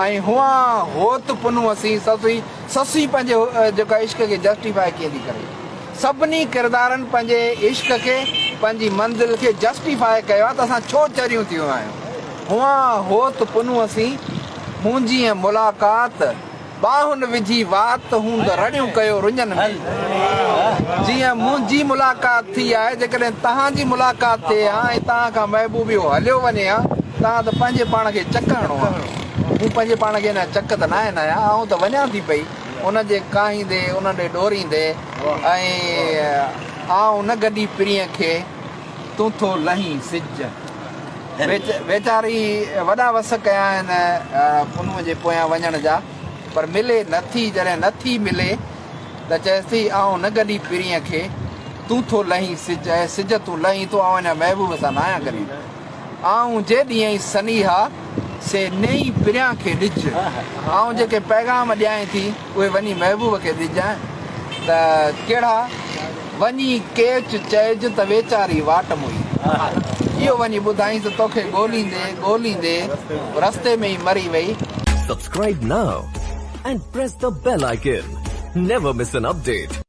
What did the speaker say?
۽ هئان هوت پنهون اسين سسئي سسئي پنهنجي جيڪا عشق کي جسٽيفاء ڪيئن ٿي ڪري. سڀني ڪردارن پنهنجي عشق کي پنهنجي منزل کي جسٽيفاء ڪيو آهي ته اسان ڇو چريون ٿيون آهيون. هئان هوت پنهون اسين منهنجيء ملاقات ٻانهن وجهي وات هوند رڙيون ڪيو رڃن ۾. جيئن منهنجي ملاقات ٿي آهي جيڪڏهن توهان جي ملاقات ٿئي ها ۽ توهان کان محبوب اهو هليو وڃي ها توهان ته پنهنجي پاڻ کي چڪ هڻو ها. مون پنهنجي پاڻ کي اڃا چڪ ته ناهي هنيا آئون ته وڃان ٿي پئي ان جي ڪاهيندي ان ڏي ڏوريندي ۽ آئون نه گڏي پرينء کي تون ٿو لهين سج. ويچاري وڏا وس ڪيا آهن پنهونء جي پويان وڃڻ جا، پر ملي نه ٿي. جڏهن نه ٿي ملي ته چيس ٿي، آئون نه گڏي پرينء کي، تون ٿو لهين سج، اي سج تون لهين ٿو، آئون اڃا محبوب سان ناهيان گڏي. آئون جي ڏينهن سنيها، سي نيئي پريان کي ڏج. آئون جيڪي پيغام ڏيانء ٿي، اهي وڃي محبوب کي ڏجانء ته ڪهڙا؟ وڃي ڪيچ چئج ته ويچاري واٽ موئي. اهو وڃي ٻڌائينس ته توکي ڳوليندي ڳوليندي رستي ۾ ئي مري وئي. Subscribe now and press the bell icon. Never miss an update.